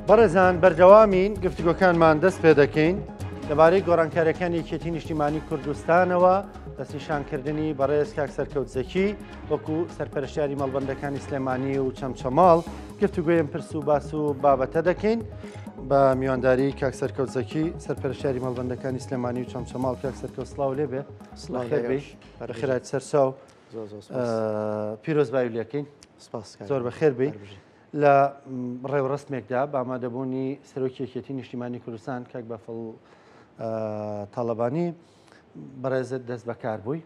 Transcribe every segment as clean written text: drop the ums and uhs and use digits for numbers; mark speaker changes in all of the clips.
Speaker 1: بەڕێزان بەردەوامین گفتوگۆکانمان دەست پێ دەکەین لەبارەی گۆڕانکاریەکانی یەکێتی نیشتیمانی کوردستانەوە دەستنیشانکردنی بەڕێز کاک سەرکەوت زەکی وەکو سەرپەرشتیاری مەڵبەندەکانی سلێمانی و چەمچەماڵ گفتوگۆیم پرس و باس و بابەتە دەکەین بە میوانداری کاک سەرکەوت زەکی سەرپەرشتیاری مەڵبەندەکانی سلێمانی و چەمچەماڵ کاک سەرکەوت سڵاو لێبێ سڵاو بەخێرات سەرچاو پیرۆزبایی لەکەین زۆر بەخێر بی لە ڕێوڕەسمێکدا بە ئامادەبوونی سەرۆکی یەکێتی نیشتیمانی کوردستان کاک بافڵ تاڵەبانی بەڕێزت دەست بەکار بووی.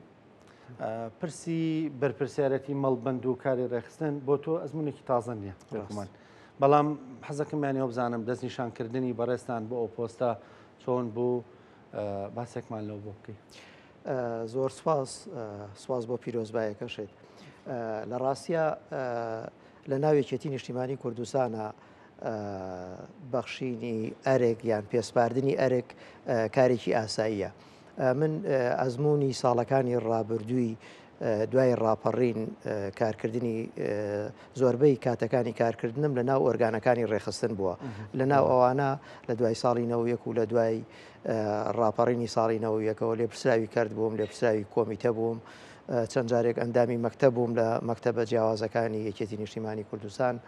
Speaker 1: پرسی بەرپرسیارەتی مەڵبەند و کاری ڕێکخستن بۆ تۆ ئەزمونێکی تازە نییە بێگومان بەڵام حەزەکەم یانەوە بزانم دەستنیشانکردنی بەڕێزتان بۆ ئەو پۆستە چۆن بوو باسێکمان لەو بۆ بکەیت.
Speaker 2: زۆر سپاس سپاس بۆ پیرۆزبایەکەشت لە ڕاستە لە ناو یەکێتی نیشتیمانی کوردستانە بەخشینی ئەرێک یان پێسپاردنی ئەرێک کارێکی ئاساییە. من ئەزمموی ساڵەکانی ڕابردووی دوای ڕاپەڕین کارکردنی زۆربەی کاتەکانی کارکردنم لە ناو ئۆرگانەکانی ڕێخستن بووە لە ناو ئەوانە لە دوای ساڵی 91 و لە دوای ڕاپەڕینی ساڵی 91ەوە لێپرسراوی کرد بووم لێپرسراوی کۆمیتە بووم چەند جارێک ئەندامی مەکتەب بووم لە مەکتەبە جیاوازەکانی یەکێتی نیشتیمانی کوردستان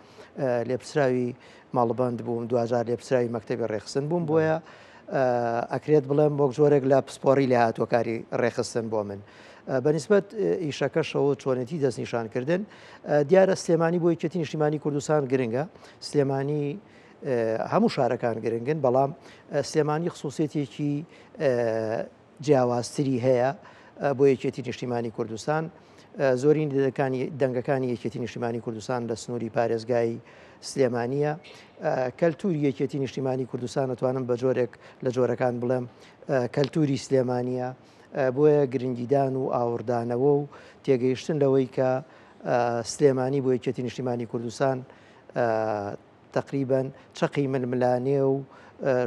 Speaker 2: لێپرسراوی ماڵبند بووم دوجار لێپرسراوی مەکتەبی ڕێخستن بووم بۆیە ئەکرێت بڵێم وەک جۆرێک لە پسپۆری لە هاتووەکاری ڕێخستن بۆ من. بەنیسبەت ئیشەکەشەوە چۆنێتی دەستنیشانکردن دیارە سلێمانی بۆ یەکێتی نیشتیمانی کوردستان گرنگە سلێمانی هەموو شارەکان گرنگن بەڵام سلێمانی خصوصێتێکی جیاوازتری هەیە بۆ یەکێتی نیشتیمانی کوردستان. زۆرینی دەنگەکانی یەکێتی نیشتیمانی کوردستان لە سنووری پارێزگای سلێمانییە. کەلتوری یەکێتی نیشتیمانی کوردستان ئەتوانم بە جۆرێک لە جۆرەکان بڵێم کەلتوری سلێمانییە. بۆیە گرنگیدان و ئاوڕدانەوە و تێگەیشتن لەوەی کە سلێمانی بۆ یەکێتی نیشتیمانی کوردستان تەقریبەن چەقی ململانێ و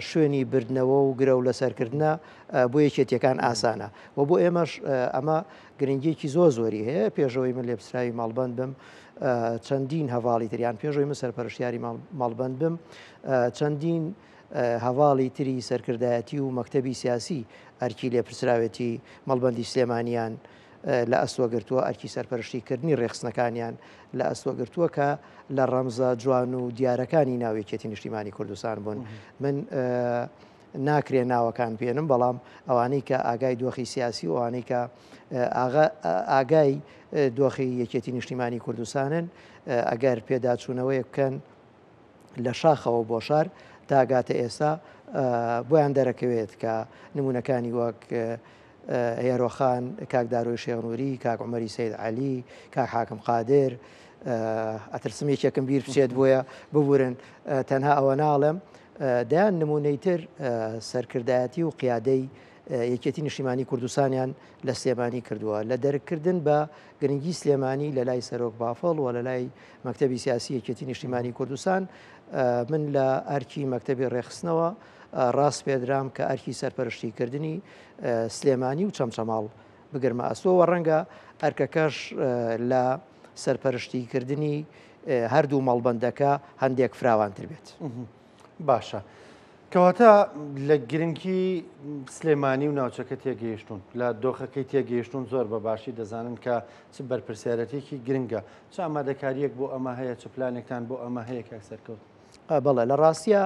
Speaker 2: شوێنی بردنەوە و گرەو لەسەرکردنە بۆ یەکێتیەکان ئاسانە و بۆ ئێمەش ئەمە گرنگیەکی زۆر زۆری هەیە پێشەوەی من لێپسراوی ماڵبند بم چەندین هەواڵی تریان پێشەوەی من سەرپەرشتیاری ماڵبند بم چەندین هەواڵی تری سەرکردایەتی و مەکتەبی سیاسی ئەرکی لێپرسراوێتی مەڵبندی سلێمانیان لە ئەستۆ گرتووە، ئەرکی سەرپەرشتی کردنی ڕێکخستنەکانیان لە ئەستۆ گرتووە کە لە ڕەمزە جوان و دیارەکانی ناو یەکێتی نیشتیمانی کوردستان بوون. من ناکرێ ناوەکان بێنم، بەڵام ئەوانەی کە ئاگای دۆخی سیاسی و ئەوانەی کە ئاگای دۆخی یەکێتی نیشتیمانی کوردستانن ئەگەر پێداچوونەوەیەک بکەن لە شاخەوە بۆ شار تا گاتە ئێستا بۆیان دەرەکەوێت کە نمونەکانی وەک هێرۆخان، کاک دارۆی شێخ نوری، کاک عومەری سەید عەلی، کاک حاکم قادر، ئەترسم یەکێکم بیر بچێت بۆیە ببورن تەنها ئەوە ناڵێم دەیان نمونەی تر سەرکردایەتی و قیادەی یەکێتی نیشتیمانی کوردستانیان لە سلێمانی کردووە لە دەرککردن بە گرنگی سلێمانی لە لای سەرۆک بافڵ و لە لای مەکتەبی سیاسی یەکێتی نیشتیمانی کوردستان من لە ئەرکی مەکتەبی ڕێخستنەوە ڕاسپێدرام کە ئەرکی سەرپەرشتیکردنی سلێمانی و چەمچەماڵ بگرمە ئەستۆ و ڕەنگە ئەرکەکەش لە سەرپەرشتیکردنی هەردوو مەڵبەندەکە هەندێک فراوانتر بێت.
Speaker 1: باشە. کەواتە لە گرنگی سلێمانی و ناوچەکە تێگەیشتون لە دۆخەکەی تێگەیشتون زۆر بە باشی دەزانن کە چ بەرپرسیارەتێکی گرنگە چ ئامادەکاریەک بۆ ئەمە هەیە چ پلانێکتان بۆ ئەمە هەیە کاک سەرکەوت؟
Speaker 2: بەڵێ لە ڕاستیا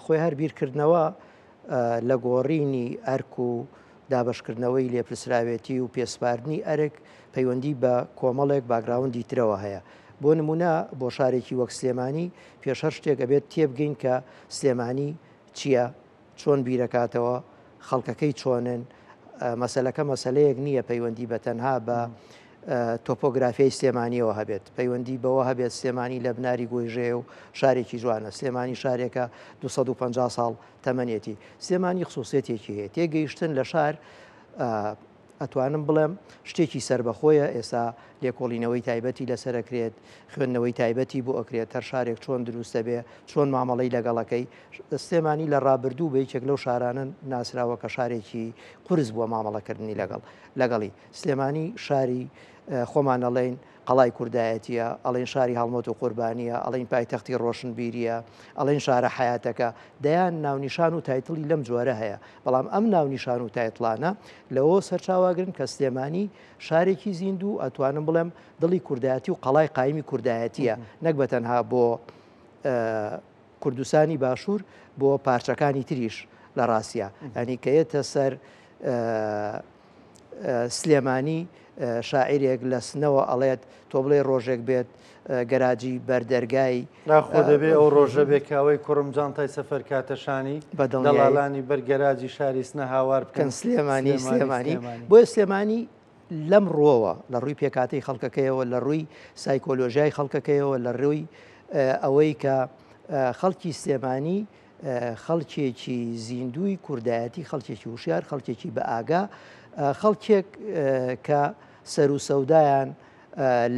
Speaker 2: خۆی هەر بیرکردنەوە لە گۆڕینی ئەرک و دابەشکردنەوەی لێپرسراوێتی و پێسپاردنی ئەرک پەیوەندی بە کۆمەڵێک باگراوندی ترەوە هەیە. بۆ نمونە بۆ شارێکی وەک سلێمانی پێش هەر شتێک ئەبێت تێبگەین کە سلێمانی چییە، چۆن بیرەکاتەوە، خەڵکەکەی چۆنن، مەسەلەکە مەسەلەیەک نییە پەیوەندی بە تەنها بە تۆپۆگرافیای سلێمانیەوە هەبێت، پەیوەندی بەوە هەبێت سلێمانی لە بناری گۆیژەیە و شارێکی جوانە، سلێمانی شارێکە 250 ساڵ تەمەنێتی، سلێمانی خسوسیەتێکی هەیە، تێگەیشتن لە شار ئەتوانم بڵێم شتێکی سەربەخۆیە، ئێستا لێکۆڵینەوەی تایبەتی لەسەر ئەکرێت، خوێندنەوەی تایبەتی بۆ ئەکرێت، هەر شارێک چۆن دروست دەبێ، چۆن مامەڵەی لەگەڵەکەی. سلێمانی لە ڕابردوو بە یەکێک لەو شارانە ناسراوە کە شارێکی قورس بووە مامەڵەکردنی لەگەڵ لەگەڵی. سلێمانی شاری خۆمان ئەڵێین قەڵای کوردایەتیە، ئەڵێن شاری هەڵمەت و قوربانیە، ئەڵێن پایتەختی ڕۆشنبیریە، ئەڵێن شارە حەیاتەکە، دەیان ناونیشان و title ی لەم جۆرە هەیە، بەڵام ئەم ناونیشان و title انە لەوەوە سەرچاوەگرن کە سلێمانی شارێکی زیندوو، ئەتوانم بڵێم دڵی کوردایەتی و قەڵای قایمی کوردایەتیە، نەک بە تەنها بۆ کوردستانی باشوور بۆ پارچەکانی تریش لە ڕاستیا یانی کە یەتە سەر سلێمانی شاعیرێک لە سنەوە ئەڵێت تۆ بڵێ ڕۆژێک بێت گەراجی بەردەرگای
Speaker 1: خۆ دەبێ ئەو ڕۆژە بێ کاوەی کوڕم جانتای سەفەر کاتە شانی بەدڵانی بەر گەراجی شاری سنە هاوار
Speaker 2: بکەن سلێمانی سلێمانی بۆیە سلێمانی لەم ڕووەوە، لە ڕووی پێکهاتەی خەڵکەکەیەوە، لە ڕووی سایکۆلۆژیای خەڵکەکەیەوە، لە ڕووی ئەوەی کە خەڵکی سلێمانی خەڵکێکی زیندووی کوردایەتی، خەڵکێکی وشیار، خەڵکێکی بەئاگا، خەڵکێک کە سەر و سەودایان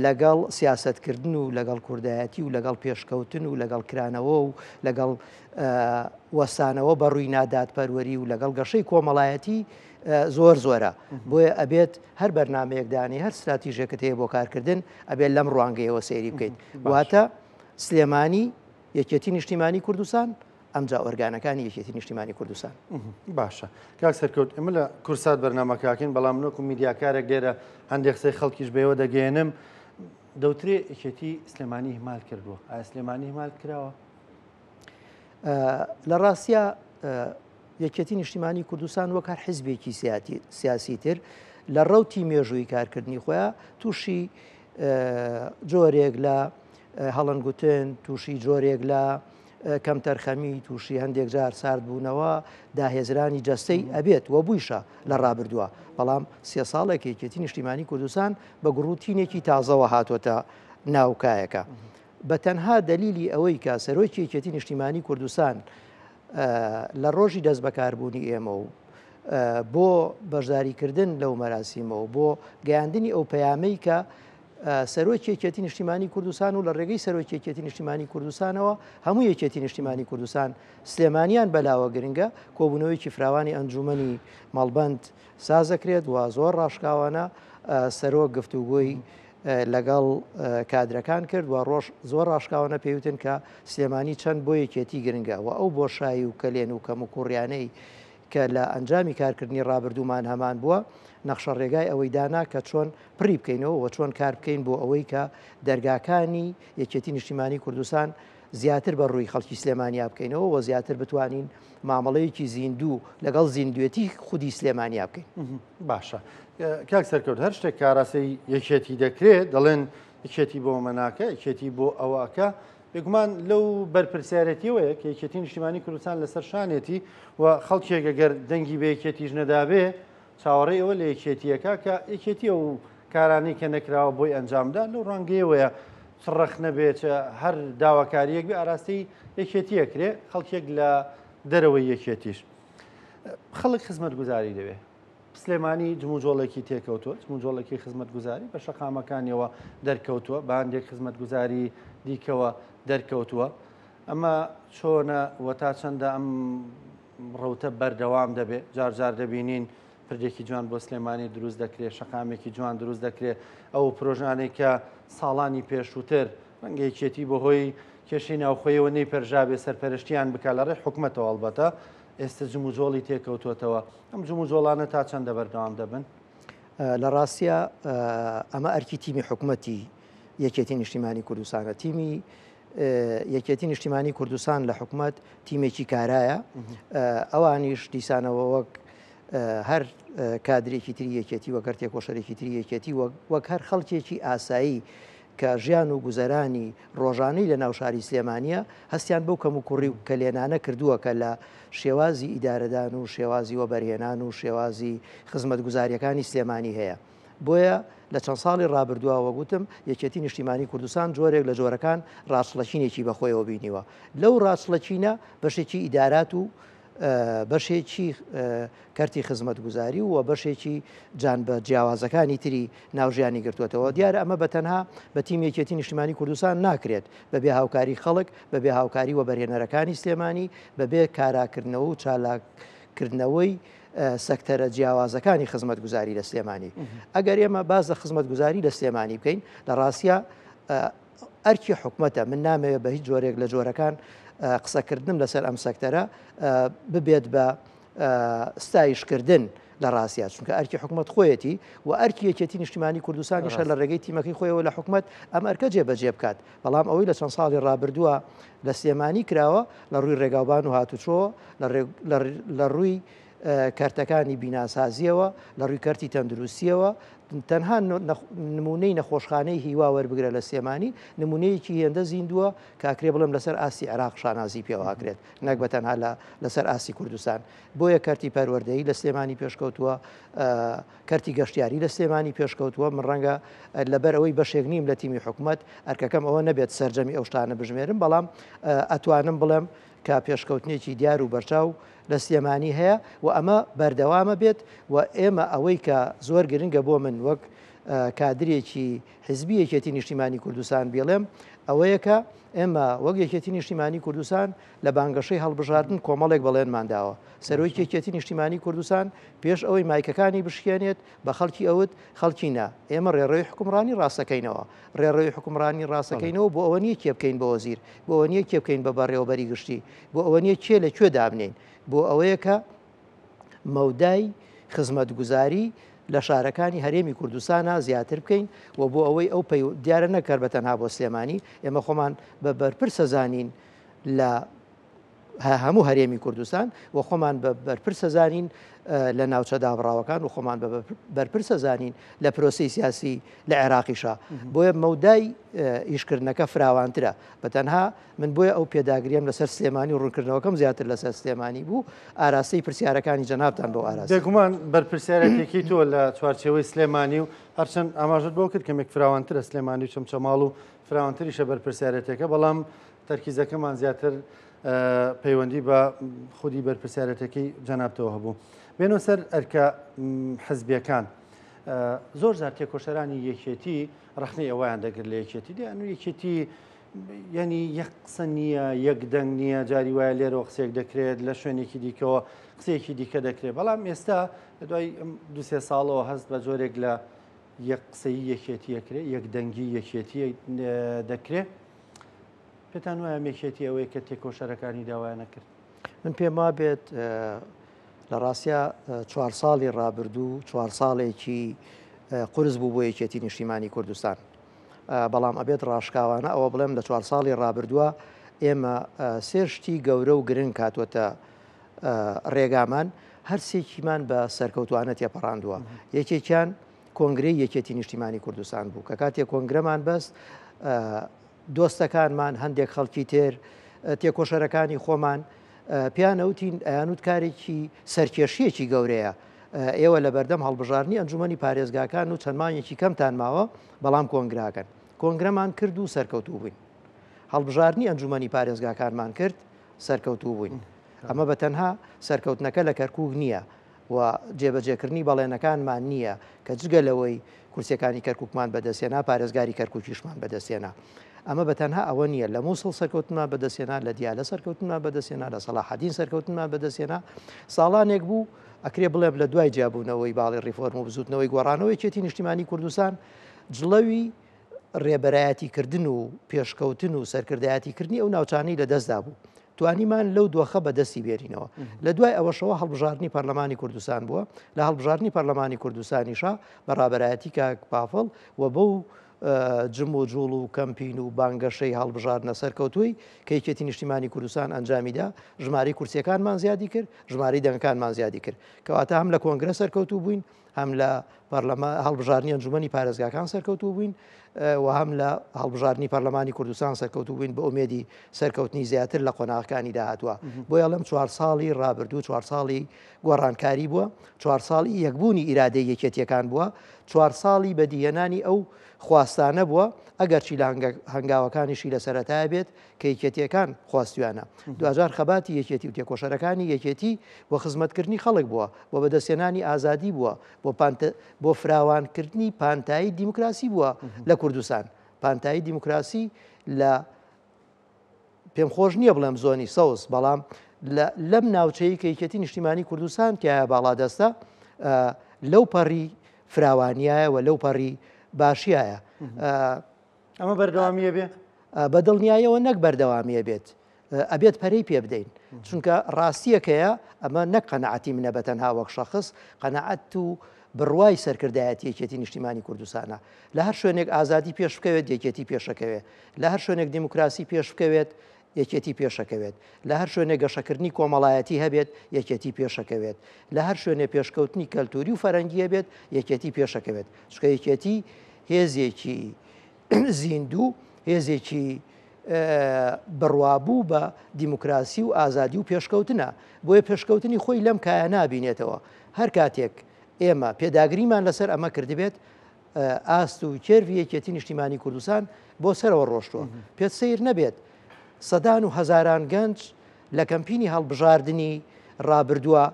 Speaker 2: لەگەڵ سیاسەتکردن و لەگەڵ کوردایەتی و لەگەڵ پێشکەوتن و لەگەڵ کرانەوە و لەگەڵ وەستانەوە بە ڕووی نادادپەروەری و لەگەڵ گەشەی کۆمەڵایەتی زۆر زۆرە بۆیە ئەبێت هەر بەرنمەیەک دانی هەر ستراتیژێکت هەیە بۆ کارکردن ئەبێت لەم ڕوانگەیەوە سەیری بکەیت واتە سلێمانی یەکێتی نیشتیمانی کوردستان ئەمجا ئۆرگانەکانی یەکێتی نیشتیمانی کوردستان.
Speaker 1: باشە کاک سەرکەوت ئێمە لە کورسات بەرنامەکەکەین بەڵام من وەکو میدیاکارێک لێرە هەندێک قسەی خەڵکیش بەێوە دەگەیەنم دەوترێ یەکێتی سلێمانی همال کردووە ئایا سلێمانی همال کراوە؟
Speaker 2: لە ڕاستیا یەکێتی نیشتیمانی کوردستان وەک هەر حزبێکی سیاسی تر لە ڕەوتی مێژووی کارکردنی خۆیان تووشی جۆرێک لە هەڵەنگوتن تووشی جۆرێک لە کەمتەرخەمی تووشی هەندێک جار ساردبوونەوە داهێزرانی جەستەی ئەبێت وە بوویشە لە ڕابردووە بەڵام سێ ساڵێک یەکێتی نیشتیمانی کوردستان بە گوڕوتینێکی تازەوە هاتۆتە ناوکایەکە بە تەنها دەلیلی ئەوەی کە سەرۆکی یەکێتی نیشتیمانی کوردستان لە ڕۆژی دەست بەکاربوونی ئێمە و بۆ بەشداریکردن لەو مەراسیمە و بۆ گەیاندنی ئەو پەیامەی کە سەرۆکی یەکێتی نیشتیمانی کوردستان و لە ڕێگەی سەرۆکی یەکێتی نیشتیمانی کوردستانەوە هەموو یەکێتی نیشتیمانی کوردستان سلێمانیان بەلاوە گرنگە کۆبوونەوەیکی فراوانی ئەنجومەنی مەڵبەند سازەکرێت و زۆر ڕاشکاوانە سەرۆک گفتوگۆی لەگەڵ کادرەکان کرد و ڕۆژ زۆر ڕاشکاوانە پێیوتن کە سلێمانی چەند بۆ یەکێتی گرنگە و ئەو بۆشایی و کەلێن و کەموکوڕیانەی کە لە ئەنجامی کارکردنی ڕابردوومان هەمان بووە، نەخشە ڕێگای ئەوەی دانا کە چۆن پڕی بکەینەوە و چۆن کار بکەین بۆ ئەوەی کە دەرگاکانی یەکێتی نیشتیمانی کوردستان زیاتر بە ڕووی خەڵکی سلێمانیا بکەینەوە و زیاتر بتوانین مامەڵەیەکی زیندوو لەگەڵ زیندوێتی خودی سلێمانیا بکەین.
Speaker 1: باشە کاک سەرکەوت هەر شتێک کاراسی یەکێتی دەکرێت دەڵێن یەکێتی بۆ مەناکە یەکێتی بۆ ئەوەکە بێگومان لەو بەرپرسیارێتیەوەیە کە یەکێتی نیشتیمانی کوردستان لەسەر شانێتی و خەڵکێک ئەگەر دەنگی بە یەکێتیش نەدابێ چاوەڕێی ئەوە لە یەکێتیەکە کە یەکێتی ئەو کارانەی کە نەکراوە بۆی ئەنجامدا لەو ڕوانگەیەوەیە چ ڕەخنە بێ چ هەر داواکاریەک بێ ئاراستەی یەکێتیە کرێ خەڵکێک لە دەرەوەی یەکێتیش خەڵک خزمەتگوزاری دەوێ سلێمانی جموجۆڵێکی تێکەوتووە، جموجۆڵێکی خزمەتگوزاری بە شەقامەکانیەوە دەرکەوتووە، بە هەندێک خزمەتگوزاری دیکەوە دەرکەوتووە. ئەمە چۆنە و تا چەندە ئەم ڕەوتە بەردەوام دەبێت؟ جار جار دەبینین پردێکی جوان بۆ سلێمانی دروست دەکرێت، شەقامێکی جوان دروست دەکرێت، ئەو پرۆژانەی کە ساڵانی پێشووتر ڕەنگە یەکێتی بەهۆی کێشەی ناوخۆیەوە نەیپەرژابێ سەرپەرشتیان بکات لە ڕێی حکومەتەوە ئەڵبەتە ئێستە جموجۆڵی تێکەوتووەتەوە. ئەم جموجۆڵانە تا چەندە بەردەوام دەبن؟
Speaker 2: لە ڕاستیا ئەمە ئەرکی تیمی حکومەتی یەکێتی نیشتیمانی کوردستانە. تیمی یەکێتی نیشتیمانی کوردستان لە حکومەت تیمێکی کارایە، ئەوانیش دیسانەوە وەک هەر کادرێکی تری یەکێتی وەک هەر تێکۆشەرێکی تری یەکێتی وەک هەر خەڵکێکی ئاسایی کە ژیان و گوزەرانی ڕۆژانەی لە ناو شاری سلێمانییە، هەستیان بەو کەموکوڕی و کەلێنانە کردووە کە لە شێوازی ئیدارەدان و شێوازی وەبەرهێنان و شێوازی خزمەتگوزارییەکانی سلێمانی هەیە. بۆیە لە چەند ساڵی ڕابردووە وەک وتم یەکێتی نیشتیمانی کوردستان جۆرێک لە جۆرەکان ڕاچڵەکینێکی بەخۆیەوە بینیوە. لەو ڕاچڵەکینە بەشێکی ئیدارات و بەشێکی کەرتی خزمەتگوزاری و بەشێکی جانبە جیاوازەکانی تری ناو ژیانی گرتووەتەوە. دیارە ئەمە بە تەنها بە تیم یەکێتی نیشتیمانی کوردستان ناکرێت، بەبێ هاوکاری خەڵک، بەبێ هاوکاری وەبەرهێنەرەکانی سلێمانی، بەبێ کاراکردنەوە و چالاککردنەوەی سەکتەرە جیاوازەکانی خزمەتگوزاری لە سلێمانی. ئەگەر ئێمە باس لە خزمەتگوزاری لە سلێمانی بکەین، لە ڕاستیا ئەرکی حکومەتە، من نامەوێت بە هیچ جۆرێک لە جۆرەکان قسەکردنم لەسەر ئەم سەکتەرە ببێت بە ستایشکردن لە ڕاستیا، چونکە ئەرکی حکومەت خۆیەتی و ئەرکی یەکێتی نیشتیمانی کوردستانیشە لە ڕێگەی تیمەکەی خۆیەوە لە حکومەت ئەم ئەرکە جێبەجێ بکات. بەڵام ئەوەی لە چەند ساڵی ڕابردووە لە سلێمانی کراوە لە ڕووی ڕێگاوبان و هاتوچۆ، لە ڕووی کەرتەکانی بیناسازیەوە، لە ڕووی کەرتی تەندروستیەوە، تەنها نمونەی نەخۆشخانەی هیوا وەربگرە لە سلێمانی، نمونەیەکی هێندە زیندووە کە ئەکرێ بڵێم لەسەر ئاستی عێراق شانازی پێوە ئەکرێت، نەک بە تەنها لەسەر ئاستی کوردستان. بۆیە کەرتی پەروەردەیی لە سلێمانی پێشکەوتووە، کەرتی گەشتیاری لە سلێمانی پێشکەوتووە. من ڕەنگە لەبەر ئەوەی بەشێک نیم لە تیمی حکومەت، ئەرکەکەم ئەوە نەبێت سەرجەمی ئەو شتانە بژمێرم، بەڵام ئەتوانم بڵێم کە پێشکەوتنێکی دیار و بەرچاو لە سلێمانی هەیە و ئەمە بەردەوامە بێت. و ئێمە ئەوەی کە زۆر گرنگە بۆ من وەک کادرێکی حزبی یەکێتی نیشتیمانی کوردستان بیڵێم ئەوەیە کە ئێمە وەک یەکێتی نیشتیمانی کوردستان لە بانگەشەی هەڵبژاردن کۆمەڵێک بەڵێنمان داوە. سەرۆکی یەکێتی نیشتیمانی کوردستان پێش ئەوەی مایکەکانی بشکێنێت بە خەڵکی ئەوت، خەڵکی نا، ئێمە ڕێڕەوی حوکمڕانی ڕاستەکەینەوە. ڕێڕەوی حوکمڕانی ڕاستەکەینەوە بۆ ئەوە نییە کێ بکەین بە وەزیر، بۆ ئەوە نییە کێ بکەین بە بەڕێوەبەری گشتی، بۆ ئەوە نییە کێ لە کوێ دابنێین، بۆ ئەوەیە کە مەودای خزمەتگوزاری لە شارەکانی هەرێمی کوردستانا زیاتر بکەین و بۆ ئەوەی ئەو پەی دیارە نەک هەر بە تەنها بۆ سلێمانی، ئێمە خۆمان بە بەرپرسە زانین لە هەموو هەرێمی کوردستان و خۆمان بە بەرپرسە زانین لە ناوچە دابڕاوەکان و خۆمان بە بەرپرسە زانین لە پرۆسەی سیاسی لە عێراقیشا. بۆیە مەودای ئیشکردنەکە فراوانترە بە تەنها من بۆیە ئەو پێداگریەم لەسەر سلێمانی و ڕوونکردنەوەکەم زیاتر لەسەر سلێمانی بوو، ئاراستەی پرسیارەکانی جەنابتان بەو ئاراستەیە.
Speaker 1: بێگومان بەرپرسیارێتێکی تۆ لە چوارچێوەی سلێمانی و هەرچەند ئاماژەت بۆ کرد کەمێک فراوانترە سلێمانی و چەمچەماڵ و فراوانتریشە بەرپرسیارێتەکە، بەڵام تەرکیزەکەمان زیاتر پەیوەندی بە خودی بەرپرسیارێتەکەی جەنابتەوە هەبوو. بێنەوە سەر ئەرکە حزبیەکان. زۆر جار تێکۆشەرانی یەکێتی ڕەخنەی ئەوەیان دەگرت لە یەکێتی، دەیان و یەکێتی یعنی یەک قسە نییە، یەک دەنگ نییە، جاری وایە لێرەوە قسەیەک دەکرێت، لە شوێنێکی دیکەوە قسەیەکی دیکە دەکرێت. بەڵام ئێستا لە دوای دو سێ ساڵەوە هەست بە جۆرێک لە یەک قسەی یەکێتی ئەکرێ، یەک دەنگی یەکێتی دەکرێ. پێتان وایە یەکێتی ئەوەیە کە تێکۆشەرەکانی داوایان نەکرد؟
Speaker 2: من پێم وابێت لە ڕاستیا 4 ساڵی ڕابردوو 4 ساڵێکی قورس بوو بۆ یەکێتی نیشتیمانی کوردستان. بەڵام ئەبێت ڕاشکاوانە ئەوە بڵێم لە 4 ساڵی ڕابردووە ئێمە سێ شتی گەورە و گرنگ هاتووەتە ڕێگامان، هەرسێکیمان بە سەرکەوتوانە تێپەڕاندووە. یەکێکیان کۆنگرەی یەکێتی نیشتیمانی کوردستان بوو کە کاتێک کۆنگرەمان بەست دۆستەکانمان هەندێک خەڵکی تر تێکۆشەرەکانی خۆمان پیانەوتین ئەیانوت کارێکی سەرکێشیەکی گەورەیە ئێوە لە بەردەم هەڵبژاردنی ئەنجومەنی پارێزگاکان و چەند مانگێکی کەمتان ماوە بەڵام کۆنگراکەن. کۆنگرەمان کرد و سەرکەوتوو بووین. هەڵبژاردنی ئەنجومەنی پارێزگاکانمان کرد سەرکەوتوو بووین. ئەمە بە تەنها سەرکەوتنەکە لە کەرکووک نییە و جێبەجێکردنی بەڵێنەکانمان نییە کە جگە لەوەی کورسیەکانی کەرکووکمان بەدەستهێنا پارێزگاری کەرکووکیشمان بەدەستهێنا. ئەمە بە تەنها ئەوە نییە لە مووسڵ سەرکەوتنمان بەدەستهێنا، لە دیالە سەرکەوتنمان بەدەستهێنا، لە سەڵاحەدین سەرکەوتنمان بەدەستهێنا. ساڵانێک بوو ئەکرێ بڵێم لە دوای جیابوونەوەی باڵی ڕیفۆرم و بزووتنەوەی گۆڕانەوە یەکێتی نیشتیمانی کوردستان جڵەوی ڕێبەرایەتیکردن و پێشکەوتن و سەرکردایەتیکردنی ئەو ناوچانەی لەدەستدا بوو. توانیمان لەو دۆخە بەدەستی بێنینەوە. لە دوای ئەوەشەوە هەڵبژاردنی پەرلەمانی کوردستان بووە. لە هەڵبژاردنی پەرلەمانی کوردستانیشا بە ڕابەرایەتی کاک پافڵ و بەو جم و جوڵ و کەمپین و بانگەشەی هەڵبژاردنە سەرکەوتووی کە یەکێتی نیشتیمانی کوردستان ئەنجامیدا، ژمارەی کورسیەکانمان زیادی کرد، ژمارەی دەنگەکانمان زیادی کرد. کەواتە هەم لە کۆنگرە سەرکەوتوو بووین، هەم لە پەرلەمان هەڵبژاردنی ئەنجومەنی پارێزگاکان سەرکەوتوو بووین و هەم لە هەڵبژاردنی پەرلەمانی کوردستان سەرکەوتوو بووین بە ئومێدی سەرکەوتنی زیاتر لە قۆناغەکانی داهاتووە. بۆیە ئەڵێم 4 ساڵی ڕابردوو 4 ساڵی گۆڕانکاری بووە، 4 ساڵی یەکبوونی ئیرادەی یەکێتیەکان بووە، 4 ساڵی بەدیهێنانی ئەو خواستانە بووە، ئەگەرچی لە هەنگاوەکانیشی لە سەرەتایە بێت کە یەکێتیەکان خواستویانە. دواجار خەباتی یەکێتی و تێکۆشەرەکانی یەکێتی بۆ خزمەتکردنی خەڵک بووە، بۆ بەدەستهێنانی ئازادی بووە، بۆ فراوانکردنی پانتایی دیموکراسی بووە لە کوردستان. پانتایی دیموکراسی لە پێم خۆش نییە بڵێم زۆنی سەوز، بەڵام لەم ناوچەی کە یەکێتی نیشتیمانی کوردستان تایە باڵادەستە لەو پەڕی فراوانیایە و لەو پەڕی باشیایە.
Speaker 1: ئەمە بەردەوامیە بێ؟
Speaker 2: بە دڵنیایەوە نەک بەردەوامیە بێت ئەبێت پەرەی پێ بدەین چونکە ڕاستیەکەیە ئەمە نەک قەنەعەتی منە بە تەنها وەک شەخص قەنەعەت و بڕوای سەرکردایەتی یەکێتی نیشتیمانی کوردستانە لە هەر شوێنێک ئازادی پێش بکەوێت یەکێتی پێشەکەوێت لە هەر شوێنێک دیموکراسی پێش بکەوێت یەکێتی پێشەکەوێت لە هەر شوێنێک گەشەکردنی کۆمەڵایەتی هەبێت یەکێتی پێشەکەوێت لە هەر شوێنێ پێشکەوتنی کەلتوری و فەرەنگی هەبێت یەکێتی پێشەکەوێت چونکە یەکێتی هێزێکی زیندوو، هێزێکی بڕوابوو بە دیموکراسی و ئازادی و پێشکەوتنە، بۆیە پێشکەوتنی خۆی لەم کایە نابینێتەوە. هەر کاتێک ئێمە پێداگریمان لەسەر ئەمە کردبێت، ئاست و کێرڤی یەکێتی نیشتیمانی کوردستان بۆ سەرەوە ڕۆشتووە. پێت سەیر نەبێت سەدان و هەزاران گەنج لە کەمپینی هەڵبژاردنی ڕابردووە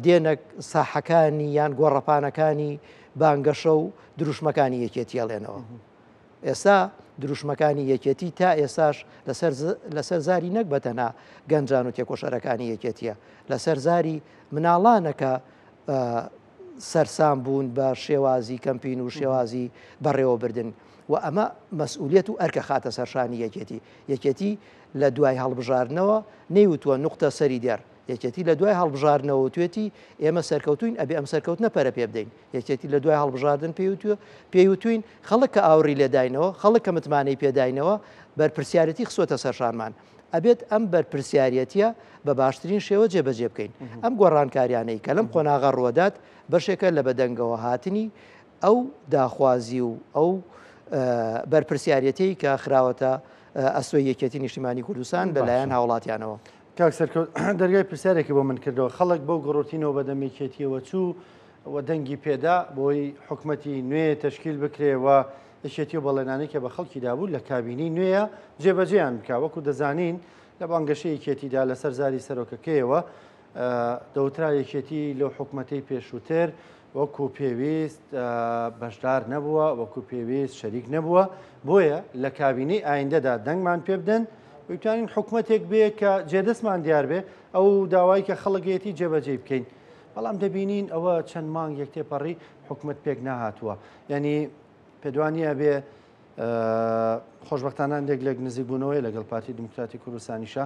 Speaker 2: دێنە ساحەکانی یان گۆڕەپانەکانی بانگەشە و دروشمەکانی یەکێتی ئەڵێنەوە. ئێستا دروشمەکانی یەکێتی تا ئێستاش لەسەر زاری نەک بەتەنها گەنجان و تێکۆشەرەکانی یەکێتیە، لەسەر زاری مناڵانە کە سەرسام بوون بە شێوازی کەمپین و شێوازی بەڕێوەبردن و ئەمە مەسئولیەت و ئەرکە خاتە سەرشانی یەکێتی. یەکێتی لە دوای هەڵبژاردنەوە نەیوتووە نوقتە سەری دێڕ، یەکێتی لە دوای هەڵبژاردنەوە وتوێتی ئێمە سەرکەوتوین ئەبێ ئەم سەرکەوتنە پەرە پێ بدەین. یەکێتی لە دوای هەڵبژاردن پێی وتوین خەڵک کە ئاوڕی لێداینەوە، خەڵک کە متمانەی پێداینەوە، بەرپرسیارێتی خستووەتە سەرشانمان. ئەبێت ئەم بەرپرسیارێتیە بە باشترین شێوە جێبەجێ بکەین. ئەم گۆڕانکاریانەی کە لەم قۆناغە ڕووەدات بەشێکە لە بەدەنگەوە هاتنی ئەو داخوازی و ئەو بەرپرسیارێتیەی کە خراوەتە ئەستۆی یەکێتی نیشتیمانی کوردستان لەلایەن هاوڵاتیانەوە.
Speaker 1: کاک سەرکەوت دەرگای پرسیارێکی بۆ من کردەوە، خەڵک بەو گڕوتینەوە بەدەم یەکێتیەوە چوو و دەنگی پێدا بۆی حکومەتی نوێ تەشکیل بکرێ و یەکێتی و بەڵێنانەی کە بە خەڵکی دابوو لە کابینەی نوێیە جێبەجێیان بکا. وەکو دەزانین لە بانگەشەی یەکێتیدا لەسەر زاری سەرۆکەکەیەوە دەوترا یەکێتی لەو حکومەتەی پێشووتر وەکو پێویست بەشدار نەبووە، وەکو پێویست شەریک نەبووە، بۆیە لە کابینەی ئایندەدا دەنگمان پێ بدەن بتوانین حکومەتێک بێ کە جێدەستمان دیار بێ، ئەو داوای کە خەڵکێتی جێبەجێی بکەین. بەڵام دەبینین ئەوە چەند مانگێک تێپەڕی حکومەت پێک نەهاتووە. یعنی پێدوانیە بێ خۆشبەختانە هەندێک لێک نزیکبوونەوەی لەگەڵ پارتی دیموکراتی کوردستانیشە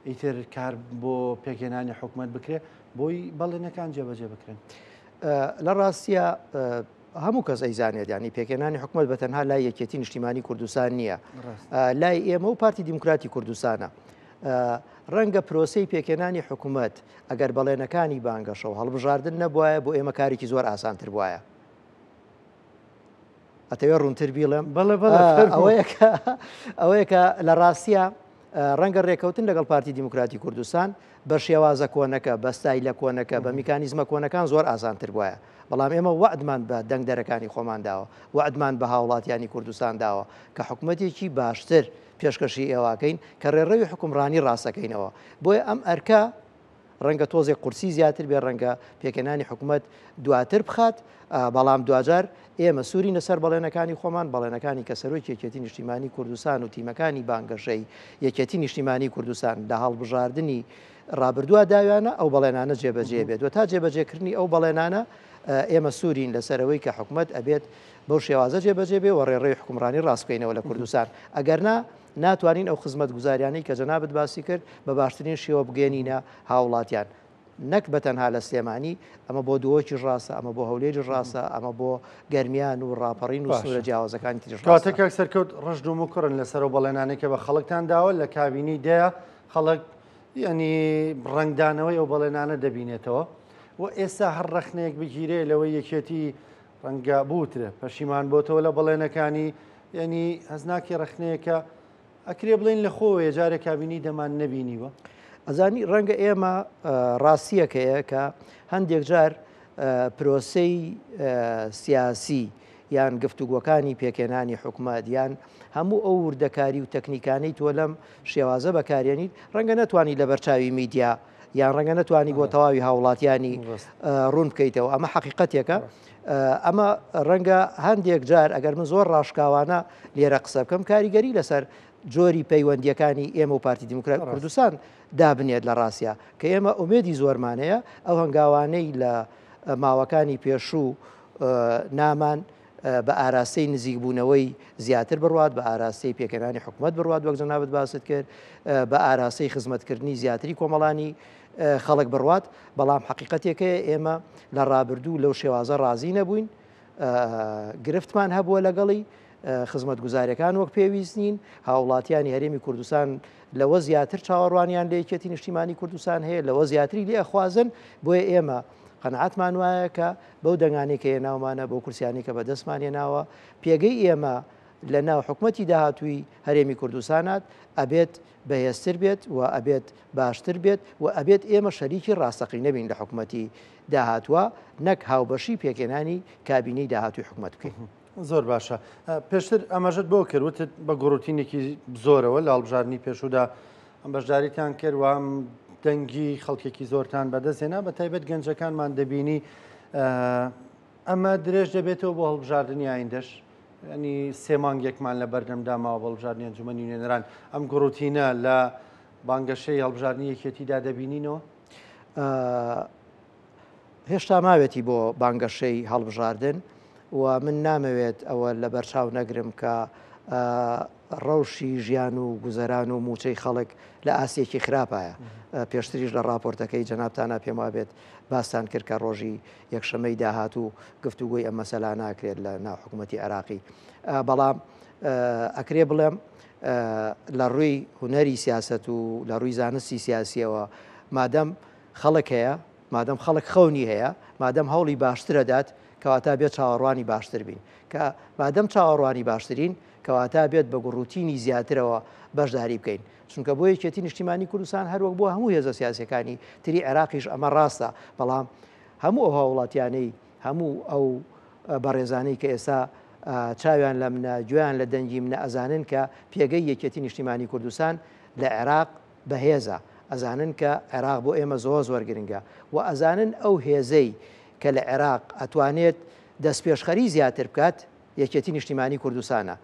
Speaker 1: ئیتر کار بۆ پێکهێنانی حکومەت بکرێ بۆی بەڵێنەکان جێبەجێ بکرێن.
Speaker 2: لە ڕاستیە هەموو کەس ئەیزانێت ینی پێکهێنانی حکومەت بە تەنها لای یەکێتی نیشتیمانی کوردستان نییە لای ئێمە و پارتی دیموکراتی کوردستانە. ڕەنگە پرۆسەی پێکهێنانی حکوومەت ئەگەر بەڵێنەکانی بانگەشە و هەڵبژاردن نەبوایە بۆ ئێمە کارێکی زۆر ئاسانتر بوایە. ئەتەوێ ڕوونتر بیڵێم؟
Speaker 1: بەڵێ بەڵێ فەرموو.
Speaker 2: ئەوەیە کە ئەوەیە کە لە ڕاستیە ڕەنگە ڕێکەوتن لەگەڵ پارتی دیموکراتی کوردستان بە شێوازە کۆنەکە، بە ستایلە کۆنەکە، بە میکانیزمە کۆنەکان زۆر ئاسانتر بوایە. بەڵام ئێمە وەعدمان بە دەنگدەرەکانی خۆمان داوە، وەعدمان بە هاوڵاتیانی کوردستان داوە کە حکومەتێکی باشتر پێشکەشی ئێوەکەین، کە ڕێڕەوی حوکمڕانی ڕاستەکەینەوە. بۆیە ئەم ئەرکە ڕەنگە تۆزێک قورسی زیاتر بێ، ڕەنگە پێکهێنانی حکومەت دواتر بخات، بەڵام دواجار ئێمە سوورین لەسەر بەڵێنەکانی خۆمان، بەڵێنەکانی کە سەرۆکی یەکێتی نیشتیمانی کوردستان و تیمەکانی بانگەشەی یەکێتی نیشتیمانی کوردستان لە هەڵبژاردنی ڕابردووە داویانە، ئەو بەڵێنانە جێبەجێ بێت و تا جێبەجێکردنی ئەو بەڵێنانە ئێمە سوورین لەسەرەوەی کە حکومەت ئەبێت بەو شێوازە جێبەجێ بێ و ڕێڕەوی حکومڕانی ڕاست بکەینەوە لە کوردستان، ئەگەرنا ناتوانین ئەو خزمەتگوزاریانەی کە جەنابت باسی کرد بە باشترین شێوە بگەیەنینە هاوڵاتیان نەک بە تەنها لە سلێمانی، ئەمە بۆ دهۆکیش ڕاستە، ئەمە بۆ هەولێریش ڕاستە، ئەمە بۆ گەرمیان و ڕاپەڕین و سنوورە جیاوازەکانی تریش ڕاستە.
Speaker 1: کەواتە کاک سەرکەوت ڕژد و مکوڕن لەسەر ئەو بەڵێنانەی کە بە خەڵکتان داوە لە کابینەی دەیە خەڵک یانی ڕەنگدانەوەی ئەو بەڵێنانە دەبینێتەوە و ئێستا هەر ڕەخنەیەک بگیرێ لەوەی یەکێتی ڕەنگە بوترێ پەشیمان بۆتەوە لە بەڵێنەکانی یعنی هەست ناکەی ڕەخنەیەکە ئەکرێ بڵێین لە خۆوەیە جارێ کابینەی دەمان نەبینیوە؟
Speaker 2: ئەزانی ڕەنگە ئێمە ڕاستیەکەیە کە هەندێک جار پرۆسەی سیاسی یان گفتوگۆکانی پێکهێنانی حکومەت یان هەموو ئەو وردەکاری و تەکنیکانەی تۆ لەم شێوازە بەکارێنیت ڕەنگە نەتوانی لەبەرچاوی میدیا یان ڕەنگە نەتوانی بۆ تەواوی هاوڵاتیانی ڕوون بکەیتەوە ئەمە حەقیقەتێکە ئەمە ڕەنگە هەندێک جار ئەگەر من زۆر ڕاشکاوانە لێرە قسە بکەم کاریگەری لەسەر جۆری پەیوەندیەکانی ئێمە و پارتی دیموکرات کوردستان دابنێت لە ڕاستە کە ئێمە ئومێدی زۆرمان هەیە ئەو هەنگاوانەی لە ماوەکانی پێشوو نامان بە ئاراستەی نزیکبوونەوەی زیاتر بڕوات، بە ئاراستەی پێکهێنانی حکومەت بڕوات وەک جەنابت باست کرد، بە ئاراستەی خزمەتکردنی زیاتری کۆمەڵانی خەڵک بڕوات، بەڵام حەقیقەتێک هەیە ئێمە لە ڕابردوو لەو شێوازە ڕازی نەبووین، گرفتمان هەبووە لەگەڵی، خزمەتگوزاریەکان وەک پێویست نین، هاوڵاتیانی هەرێمی کوردستان لەوە زیاتر چاوەڕوانیان لە یەکێتی نیشتیمانی کوردستان هەیە، لەوە زیاتری لێ ئەخوازن، بۆیە ئێمە قەناعەتمان وایە کە بەو دەنگانەی کە هێناومانە، بەو کورسیانەی کە بەدەستمان هێناوە، پێگەی ئێمە لە ناو حکومەتی داهاتووی هەرێمی کوردستانات ئەبێت بەهێزتر بێت و ئەبێت باشتر بێت و ئەبێت ئێمە شەریکی ڕاستەقینە بین لە حکومەتی داهاتووە نەک هاوبەشی پێکهێنانی کابینەی داهاتووی حکومەت بکەین.
Speaker 1: زۆر باشە. پێشتر ئاماژەت بۆ کرد وتت بە گوڕوتینێکی زۆرەوە لە هەڵبژاردنی پێشوودا ئەم بەشداریتان کرد و ئەم دەنگی خەڵکێکی زۆرتان بەدەستهێنا بە تایبەت گەنجەکانمان دەبینی ئەمە درێژ دەبێتەوە بۆ هەڵبژاردنی ئایندەش ینی سێ مانگێکمان لە بەردەمدا ماوە بۆ هەڵبژاردنی ئەنجومەنی نوێنەران ئەم گوڕوتینە لە بانگەشەی هەڵبژاردنی یەکێتیدا دەبینینەوە؟
Speaker 2: هێشتا ماوێتی بۆ بانگەشەی هەڵبژاردن و من نامەوێت ئەوە لەبەرچاو نەگرم کە ڕەوشی ژیان و گوزەران و موچەی خەڵک لە ئاستێکی خراپایە. پێشتریش لە ڕاپۆرتەکەی جەنابتانا پێم وابێت باستان کرد کە ڕۆژی یەکشەمەی داهاتوو گفتوگۆی ئەم مەسەلانە ئەکرێت لە ناو حکوومەتی عێراقی. بەڵام ئەکرێ بڵێم لە ڕووی هونەری سیاسەت و لە ڕووی زانستی سیاسیەوە مادەم خەڵک هەیە، مادەم خەڵک خەونی هەیە، مادەم هەوڵی باشتر ئەدات، کەواتە بێت چاوەڕوانی باشتر بین. کە مادەم چاوەڕوانی باشترین، کەواتە بێت بە گوڕوتینی زیاترەوە بەشداری بکەین. چونکە بۆ یەکێتی نیشتیمانی کوردستان هەر وەک بۆ هەموو هێزە سیاسیەکانی تری عێراقیش ئەمە ڕاستە، بەڵام هەموو ئەو هاووڵاتیانەی، هەموو ئەو بەڕێزانەی کە ئێستا چاویان لە منە، گوێیان لە دەنگی منە ئەزانن کە پێگەی یەکێتی نیشتیمانی کوردستان لە عێراق بەهێزە، ئەزانن کە عێراق بۆ ئێمە زۆر زۆر گرنگە و ئەزانن ئەو هێزەی کە لە عێراق ئەتوانێت دەستپێشخەری زیاتر بکات یەکێتی نیشتیمانی کوردستانە.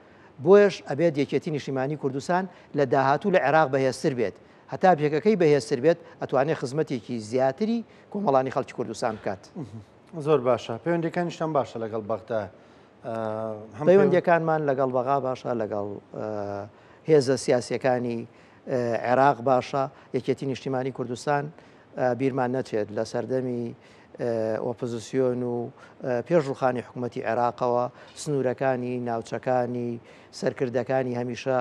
Speaker 2: بۆیەش ئەبێت یەکێتی نیشتیمانی کوردستان لە داهاتوو لە عێراق بەهێزتر بێت. هەتا پێگەکەی بەهێزتر بێت ئەتوانێت خزمەتێکی زیاتری کۆمەڵانی خەڵکی کوردستان بکات.
Speaker 1: زۆر باشە. پەیوەندیەکانیشتان باشە لەگەڵ بەغدا؟
Speaker 2: پەیوەندیەکانمان لەگەڵ بەغا باشە، لەگەڵ هێزە سیاسیەکانی عێراق باشە، یەکێتی نیشتیمانی کوردستان بیرمان نەچێت لە سەردەمی ئۆپۆزیسیۆن و پێش ڕوخانی حکوومەتی عێراقەوە سنوورەکانی ناوچەکانی سەرکردەکانی هەمیشە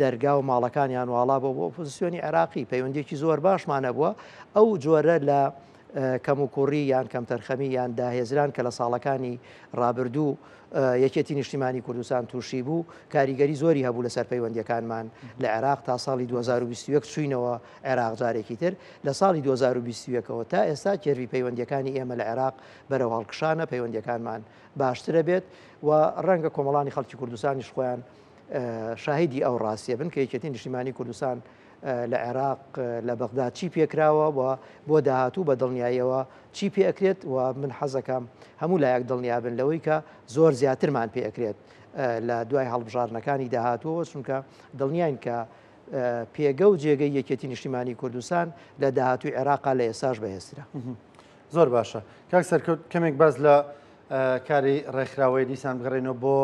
Speaker 2: دەرگا و ماڵەکانیان واڵا بۆ بۆ ئۆپۆزیسیۆنی عێراقی پەیوەندێکی زۆر باشمانە بووە ئەو جۆرە لە کەموکوڕی یان کەمتەرخەمی یان داهێزران کە لە ساڵەکانی ڕابردوو یەکێتی نیشتیمانی کوردستان تووشی بوو، کاریگەری زۆری هەبوو لەسەر پەیوەندییەکانمان لە عێراق، تا ساڵی 2021 چووینەوە عێراق جارێکی تر، لە ساڵی 2021 ەوە تا ئێستا کێرڤی پەیوەندییەکانی ئێمە لە عێراق بەرەو هەڵکشانە، پەیوەندییەکانمان باشترە بێت و ڕەنگە کۆمەڵانی خەڵکی کوردستانیش خۆیان شاهیدی ئەو ڕاستیە بن کە یەکێتی نیشتیمانی کوردستان لە عێراق لە بەغدا چی پێکراوە و بۆ داهاتوو بە دڵنیاییەوە چی پێ ئەکرێت و من حەزەکەم هەموو لایەک دڵنیا بن لەوەی کە زۆر زیاترمان پێ ئەکرێت لە دوای هەڵبژاردنەکانی داهاتووەوە چونکە دڵنیاین کە پێگە و جێگەی یەکێتی نیشتیمانی کوردستان لە داهاتووی عێراقا لە ئێستاش بەهێزترە.
Speaker 1: زۆر باشە کاک سەرکەوت کەمێک باس لە کاری ڕێکخراوەی دیسان بگەڕێنەوە بۆ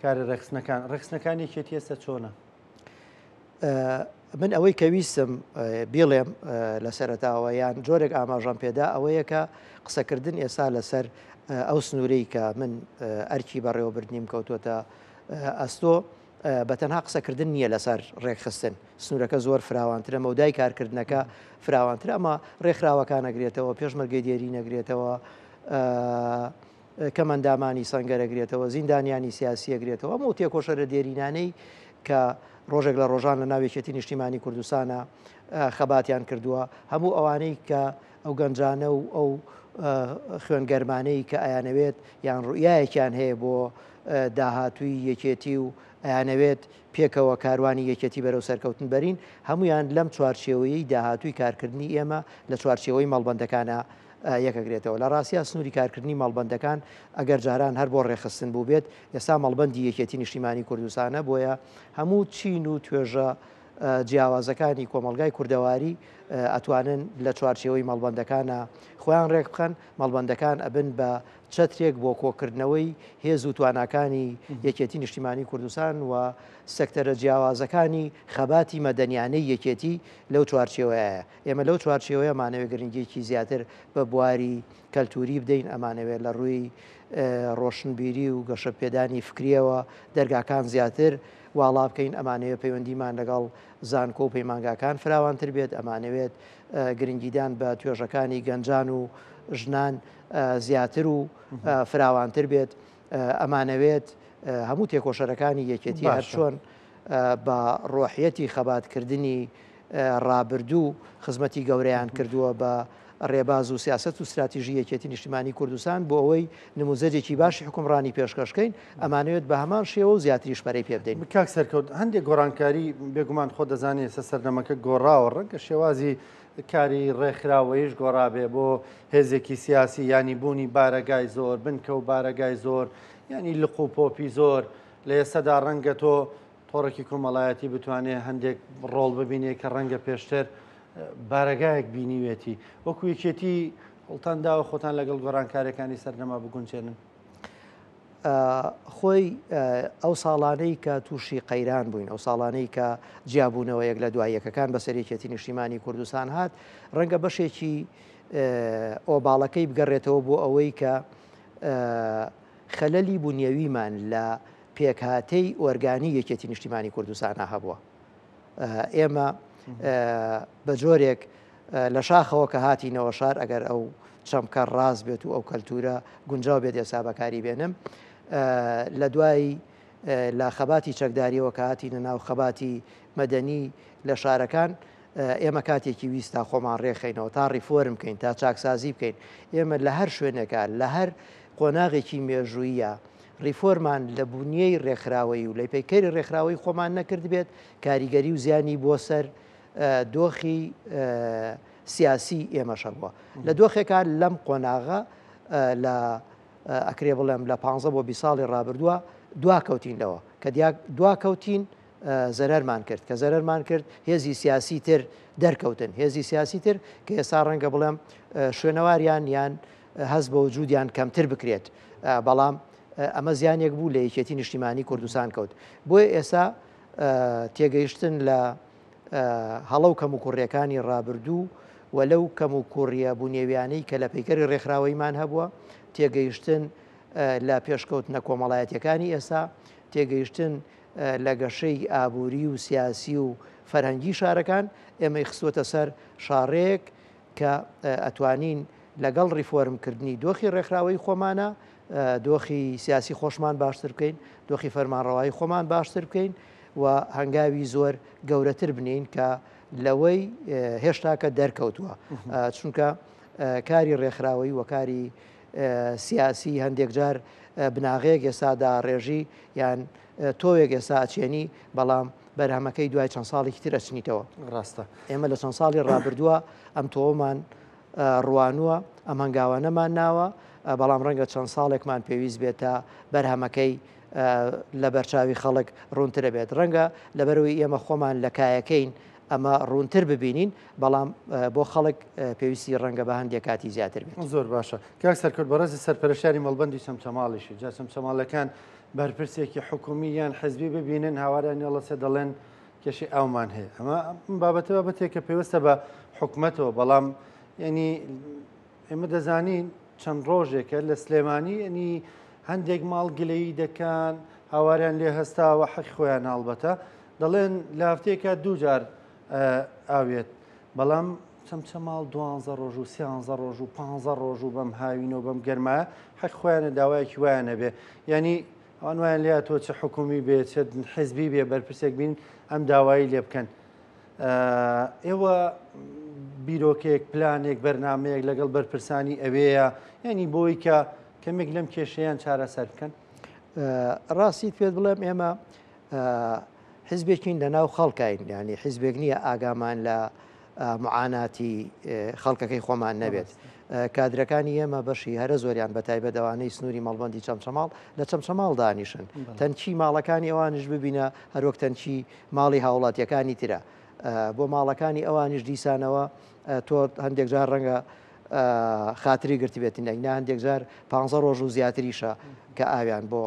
Speaker 1: کاری ڕێکخستنەکان ڕێکخستنەکانی یەکێتی ئێستا چۆنە؟
Speaker 2: من ئەوەی کە ویستم بیڵێم لە سەرەتاوە یان جۆرێک ئاماژەم پێدا ئەوەیە کە قسەکردن ئێستا لەسەر ئەو سنوورەی کە من ئەرکی بەڕێوەبردنیم کەوتووەتە ئەستۆ بە تەنها قسەکردن نییە لەسەر ڕێکخستن سنوورەکە زۆر فراوانترە مەودای کارکردنەکە فراوانترە ئەمە ڕێکخراوەکان نەگرێتەوە پێشمەرگەی دێری نەگرێتەوە کەمئەندامانی سەنگەر ئەگرێتەوە، زیندانیانی سیاسی ئەگرێتەوە، ئەم ئەو تێکۆشەرە دێرینانەی کە ڕۆژێک لە ڕۆژان لە ناو یەکێتی نیشتیمانی کوردستانە خەباتیان کردووە، هەموو ئەوانەی کە ئەو گەنجانە و ئەو خوێنگەرمانەی کە ئەیانەوێت یان ڕوئیایەکیان هەیە بۆ داهاتووی یەکێتی و ئەیانەوێت پێکەوە کاروانی یەکێتی بەرەو سەرکەوتن بەرین، هەموویان لەم چوارچێوەیەی داهاتووی کارکردنی ئێمە لە چوارچێوەی مەڵبەندەکانە. یەکەگرێتەوە. لە ڕاستیا سنووری کارکردنی مەڵبەندەکان ئەگەر جاران هەر بۆ ڕێکخستن بووبێت، ئێستا مەڵبەندی یەکێتی نیشتیمانی کوردستانە، بۆیە هەموو چین و توێژە جیاوازەکانی کۆمەڵگای کوردەواری ئەتوانن لە چوارچێوەی مەڵبەندەکانا خۆیان ڕێکبخەن، مەڵبەندەکان ئەبن بە چەترێک بۆ کۆکردنەوەی هێز و تواناکانی یەکێتی نیشتیمانی کوردستان و سێکتەرە جیاوازەکانی خەباتی مەدەنیانەی یەکێتی لەو چوارچێوەیە. ئێمە لەو چوارچێوەیە ئەمانەوێت گرنگیەکی زیاتر بە بواری کەلتوری بدەین، ئەمانەوێت لە ڕووی ڕۆشنبیری و گەشەپێدانی فکریەوە دەرگاکان زیاتر واڵا بکەین، ئەمانەوێت پەیوەندیمان لەگەڵ زانکۆ و پەیمانگاکان فراوانتر بێت، ئەمانەوێت گرنگیدان بە توێژەکانی گەنجان و ژنان زیاتر و فراوانتر بێت، ئەمانەوێت هەموو تێکۆشەرەکانی یەکێتی هەرچۆن بە ڕۆحیەتی خەباتکردنی ڕابردوو خزمەتی گەورەیان کردووە بە ڕێباز و سیاسەت و ستراتیژی یەکێتی نیشتیمانی کوردستان بۆ ئەوەی نموزەجێکی باشی حوکمڕانی پێشکەش کەین، ئەمانەوێت بە هەمان شێوە و زیاتریش پەرەی پێ بدەین.
Speaker 1: کاک سەرکەوت، هەندێک گۆڕانکاری بێگومان خۆت دەزانی ئێستا سەردەمەکە گۆڕاوە، ڕەنگە شێوازی کاری ڕێکخراوەییش گۆڕابێ بۆ هێزێکی سیاسی، یانی بوونی بارەگای زۆر، بنکە و بارەگای زۆر، یانی لق و پۆپی زۆر، لە ئێستادا ڕەنگە تۆ تۆڕێکی کۆمەڵایەتی بتوانێت هەندێک ڕۆڵ ببینێ کە ڕەنگە پێشتر بارەگایەک بینیوێتی. وەکو یەکێتی هەوڵتان داوە خۆتان لەگەڵ گۆڕانکاریەکانی سەردەما بگونجێنن؟
Speaker 2: خۆی ئەو ساڵانەی کە تووشی قەیران بووین، ئەو ساڵانەی کە جیابوونەوە یەک لە دوای یەکەکان بەسەر یەکێتی نیشتیمانی کوردستان هات، ڕەنگە بەشێکی ئۆباڵەکەی بگەڕێتەوە بۆ ئەوەی کە خەلەلی بونیەویمان لە پێکهاتەی ئۆرگانی یەکێتی نیشتیمانی کوردستانا هەبووە. ئێمە بە جۆرێک لە شاخەوە کە هاتینەوە شار ئەگەر ئەو چەمکە ڕاست بێت و ئەو کەلتورە گونجاو بێت ئێستا بەکاری بێنم لە دوای لە خەباتی چەکداریەوە کە هاتینە ناو خەباتی مەدەنی لە شارەکان ئێمە کاتێکی ویست تا خۆمان ڕێکخەینەوە تا ڕیفۆرم بکەین تا چاکسازی بکەین ئێمە لە هەر شوێنێکە لە هەر قۆناغێکی مێژوویە ڕیفۆرمان لە بونیەی ڕێکخراوەیی و لە پەیکەری ڕێکخراوەیی خۆمان نەکردبێت، کاریگەری و زیانی بۆ سەر دۆخی سیاسی ئێمەش هەبووە. لە دۆخێکا لەم قۆناغە لە ئەکرێ بڵێم لە پانزە بۆ 20 ساڵی ڕابردووە دواکەوتین لەوە کە دواکەوتین زەرەرمان کرد کە زەرەرمان کرد هێزی سیاسی تر دەرکەوتن هێزی سیاسی تر کە ئێستا ڕەنگە بڵێم شوێنەواریان یان هەست بە وجودیان کەمتر بکرێت، بەڵام ئەمە زیانێک بوو لە یەکێتی نیشتیمانی کوردستان کەوت. بۆیە ئێستا تێگەیشتن لە هەڵە و کەموکوڕییەکانی ڕابردوو و لەو کەموکوڕییە بونیەویانەی کە لە پەیکەری ڕێکخراوەییمان هەبووە، تێگەیشتن لە پێشکەوتنە کۆمەڵایەتییەکانی ئێستا، تێگەیشتن لە گەشەی ئابووری و سیاسی و فەرهەنگی شارەکان، ئێمەی خستووەتە سەر شاڕێیەک کە ئەتوانین لەگەڵ ڕیفۆرم کردنی دۆخی ڕێکخراوەیی خۆمانە دۆخی سیاسی خۆشمان باشتر بکەین، دۆخی فەرمانڕەوایی خۆمان باشتر بکەین و هەنگاوی زۆر گەورەتر بنێین کە لەوەی هێشتاکە دەرکەوتووە. چونکە کاری ڕێکخراوەیی و کاری سیاسی هەندێک جار بناغەیەک ئێستا داڕێژی یان تۆوێک ئێستا ئەچێنی بەڵام بەرهەمەکەی دوای چەند ساڵێکی تر ئەچنیتەوە.
Speaker 1: ڕاستە.
Speaker 2: ئێمە لە چەند ساڵی ڕابردووە ئەم تۆوەمان ڕوانووە، ئەم هەنگاوانەمان ناوە، بەڵام ڕەنگە چەند ساڵێکمان پێویست بێت تا بەرهەمەکەی لە بەرچاوی خەڵک ڕوونترە بێت. ڕەنگە لەبەرئەوەی ئێمە خۆمان لە کایەکەین ئەمە ڕوونتر ببینین، بەڵام بۆ خەڵک پێویستی ڕەنگە بە هەندێک کاتی زیاتر بێت.
Speaker 1: زۆر باشە کاک سەرکەوت، بەڕێزت سەرپەرشتیاری مەڵبەندی چەمچەماڵیشی، جا چەمچەماڵەکان بەرپرسێکی حکومی یان حزبی ببینن هاواریان هەڵەسێ دەڵێن کێشەی ئاومان هەیە. ئەمە بابەتە بابەتێکە پەیوەستە بە حکومەتەوە، بەڵام یعنی ئێمە دەزانین چەند ڕۆژێکە لە سلێمانی ینی هەندێک ماڵ گلەیی دەکەن هاواریان لێ هەستاوە حەقی خۆیان هەڵبەتە دەڵێن لە هەفتەیەکە دووجار ئاوێت بەڵام چەمچەماڵ دوانزە ڕۆژ و سیانزە ڕۆژ و پانزە ڕۆژ و بەم هاوینە و بەم گەرمایە حەق خۆیانە داوایەکی وایان نەبێ یعنی ئەوان وایان لێ تۆ چ حکومی بێ چ حزبی بێ بەرپرسێک بین ئەم داوایی لێ بکەن ئێوە بیرۆکێک پلانێک بەرنمەیەک لەگەڵ بەرپرسانی ئەوەیە یعنی بۆی کە کەمێک لەم کێشەیان چارەسەر بکەن
Speaker 2: ڕاستیت پێت بڵێم ئێمە حزبێکین لە ناو خەڵکین ینی حزبێک نییە ئاگامان لە معاناتی خەڵکەکەی خۆمان نەبێت. کادرەکانی ئێمە بەشی هەرە زۆریان بە تایبەت ئەوانەی سنووری مەڵبەندی چەمچەماڵ لە چەمچەماڵ دانیشن. تەنکی ماڵەکانی ئەوانیش ببینە هەروەک تەنکی ماڵی هاوڵاتیەکانی ترە. بۆ ماڵەکانی ئەوانیش دیسانەوە تۆ هەندێک جار ڕەنگە خاتری گرتبێتن ئەگنا هەندێک جار پ ڕۆژ و زیاتریشە کە ئاویان بۆ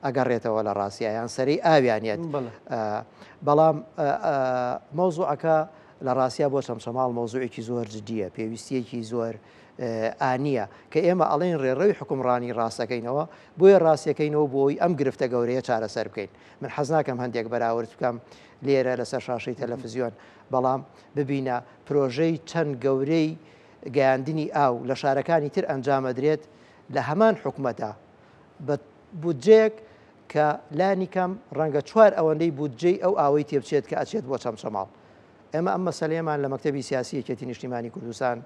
Speaker 2: ئەگەڕێتەوە لە ڕاستیا یان سەرەی ئاویانیەت بەڵام مەوزوعەکە لە ڕاستیا بۆ چەمچەماڵ مەوزوعێکی زۆر جدیە پێویستیەکی زۆر ئانیە کە ئێمە ئەڵێن ڕێڕەوی حکومڕانی ڕاستەکەینەوە بۆیە ڕاستەکەینەوە بۆی ئەم گرفتە گەورەیە چارەسەر بکەین من حەز ناکەم هەندێک بەراورد بکەم لێرە لەسەر شاشەی تەلەفزیۆن بەڵام ببینە پرۆژەی چەند گەورەی گەیاندنی ئاو لە شارەکانی تر ئەنجامەدرێت لە هەمان حکومەتە بە بودجەیەک کە لانی کەم ڕەنگە چوار ئەوەندەی بودجەی ئەو ئاوەی تێبچێت کە ئەچێت بۆ چەمچەماڵ. ئێمە ئەم مەسەلەیەمان لە مەکتەبی سیاسی یەکێتی نیشتیمانی کوردستان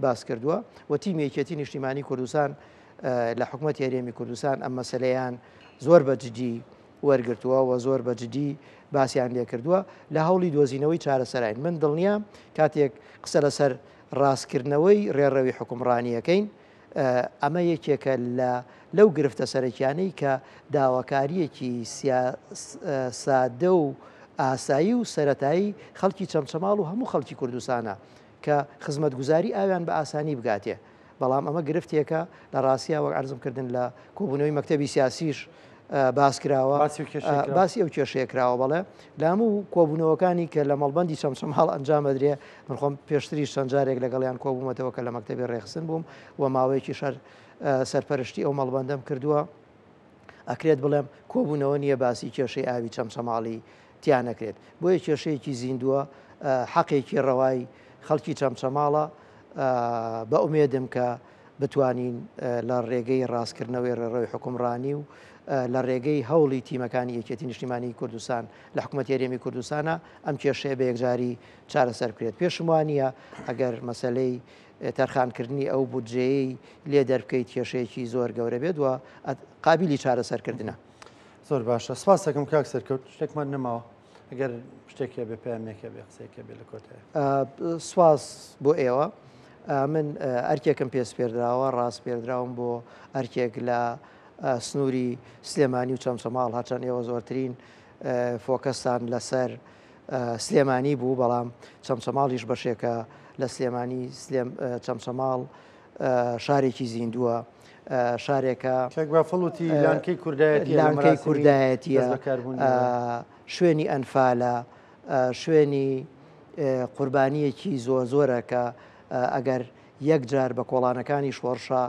Speaker 2: باس کردووە و تیمی یەکێتی نیشتیمانی کوردستان لە حکومەتی هەرێمی کوردستان ئەم مەسەلەیان زۆر بە جدی وەرگرتووە و زۆر بە جدی باسیان لێکردووە لە هەوڵی دۆزینەوەی چارەسەراین. من دڵنیام کاتێک قسە لەسەر ڕاستکردنەوەی ڕێڕەوی حوکمڕانییەکەین ئەمە یەکێکە لە لەو گرفتە سەرەکیانەی کە داواکارییەکی سادە و ئاسایی و سەرەتایی خەڵکی چەمچەماڵ و هەموو خەڵکی کوردستانە کە خزمەتگوزاری ئاویان بە ئاسانی بگاتێ. بەڵام ئەمە گرفتێکە لە ڕاستیا وەک عەرزم کردن لە کۆبوونەوەی مەکتەبی سیاسیش باس کراوە باسی ئەو کێشەیە کراوە بەڵێ لە هەموو کۆبوونەوەکانی کە لە مەڵبەندی چەمچەماڵ ئەنجام ئەدرێ من خۆم پێشتریش چەند جارێک لەگەڵیان کۆبوومەتەوە کە لە مەکتەبی ڕێخستن بووم و ماوەیەکی شەر سەرپەرشتی ئەو مەڵبەندەم کردووە ئەکرێت بڵێم کۆبوونەوە نییە باسی کێشەی ئاوی چەمچەماڵی تیا نەکرێت بۆیە کێشەیەکی زیندووە حەقێکی ڕەوای خەڵکی چەمچەماڵە بە ئومێدم کە بتوانین لە ڕێگەی ڕاستکردنەوەی ڕێڕەوی حوکمڕانی و لە ڕێگەی هەوڵی تیمەکانی یەکێتی نیشتیمانیی کوردستان لە حکومەتی هەرێمی کوردستانە ئەم کێشەیە بە یەکجاری چارەسەر بکرێت. پێشم وا نییە ئەگەر مەسەلەی تەرخانکردنی ئەو بودجەیەی لێ دەربکەیت کێشەیەکی زۆر گەورە بێت و قابیلی چارەسەرکردنە.
Speaker 1: زۆر باشە سپاس دەکەم کاک سەرکەوت شتێکمان نەماوە. ئەگەر شتێک هەبێ پەیامێک هەبێ قسەیەک هەبێ لە کۆتایی.
Speaker 2: سوپاس بۆ ئێوە. من ئەرکێکم پێ سپێردراوە، ڕاسپێردراوم بۆ ئەرکێک لە سنووری سلێمانی و چەمچەماڵ، هەرچەند ئێوە زۆرترین فۆکەستان لەسەر سلێمانی بوو، بەڵام چەمچەماڵیش بەشێکە لە سلێمانی، چەمچەماڵ شارێکی زیندووە، شارێکە.
Speaker 1: کاک بافڵ وتی لانکەی کوردایەتیە،
Speaker 2: لانکەی کوردایەتیە، شوێنی ئەنفالە، شوێنی قوربانییەکی زۆر زۆرە کە ئەگەر یەک جار بە کۆڵانەکانی شۆڕشا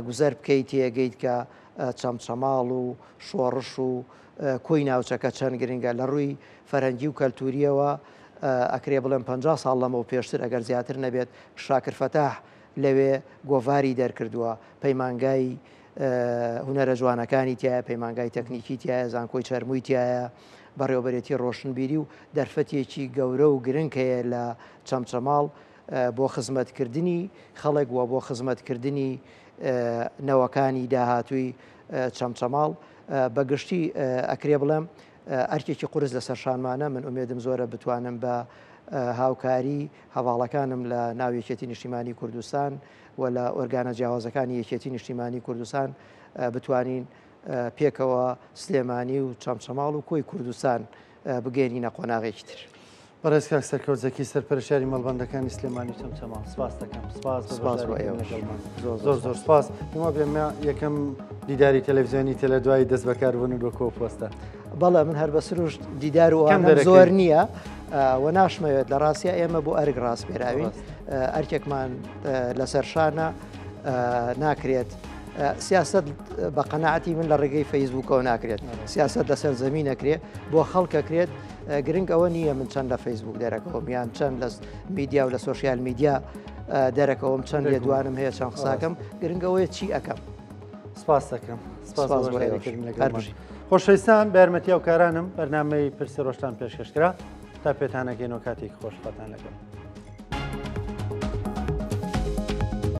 Speaker 2: گوزەر بکەیت تێگەیت کە چەمچەماڵ و شۆڕش و کۆی ناوچەکە چەند گرنگە لە ڕووی فەرهەنگی و کەلتورییەوە ئەکرێ بڵێم 50 ساڵ لەمەو پێشتر ئەگەر زیاتر نەبێت شاکر فەتاح لەوێ گۆڤاری دەرکردووە، پەیمانگای هونەرە جوانەکانی تیایە، پەیمانگای تەکنیکی تیایە، زانکۆی چەرمووی تیایە، بەڕێوەبەرێتی ڕۆشنبیری و دەرفەتێکی گەورە و گرنگ هەیە لە چەمچەماڵ بۆ خزمەتکردنی خەڵک و بۆ خزمەتکردنی نەوەکانی داهاتووی چەمچەماڵ. بە گشتی ئەکرێ بڵێم ئەرکێکی قورس لەسەر شانمانە، من ئومێدم زۆرە بتوانم بە هاوکاری هەڤاڵەکانم لە ناو یەکێتی نیشتیمانی کوردستان و لە ئۆرگانە جیاوازەکانی یەکێتی نیشتیمانی کوردستان بتوانین پێکەوە سلێمانی و چەمچەماڵ و کۆی کوردستان بگەێنینە قۆناغێکی تر.
Speaker 1: بەڕێز کاک سەرکەوت زەکی سەرپەرشتیاری مەڵبەندەکانی سلێمانی و چەمچەماڵ سپاس دەکەم سپاس بۆ
Speaker 2: سپاس بۆ
Speaker 1: بەشداریکردن
Speaker 2: ئێوەش.
Speaker 1: لەگەڵمان
Speaker 2: زۆر
Speaker 1: زۆر
Speaker 2: زۆر
Speaker 1: زۆر
Speaker 2: سپاس.
Speaker 1: سپاس پێم وابێ ئەمە یەکەم دیداری تەلەڤیزیۆنی تە لە دوای دەست بەکاربوونت وەکو ئەو پۆستە.
Speaker 2: بەڵێ من هەر بە سروشت دیدار و
Speaker 1: کەم
Speaker 2: ئەوانەم
Speaker 1: دەرەکەی.
Speaker 2: زۆر نییە و ناشمەوێت لە ڕاستیا ئێمە بۆ ئەرک ڕاسپێراوین
Speaker 1: ڕاست.
Speaker 2: ئەرکێکمان لەسەر شانە ناکرێت سیاسەت بە قەناعەتی من لە ڕێگەی فەیسبووکەوە ناکرێت سیاسەت لەسەر زەمین ئەکرێ بۆ خەڵک ئەکرێت گرنگ ئەوە نییە من چەند لە فەیسبوک دەرەکەوم یان چەند لە میدیا و لە سۆشیال میدیا دەرەکەوم چەند لێدوانم هەیە چەند قساکەم گرنگ ئەوەیە چی ئەەکەم.
Speaker 1: سپاس دەکەم
Speaker 2: سپاس بۆ ئێوەش. هەر بژی.
Speaker 1: خۆشەویستان بە یارمەتی هاوکارانم بەرنامەی پرسی ڕۆژتان پێشکەش کرا تا پێتانەکەینەوە کاتێکی خۆش خۆتان لەگەڵ.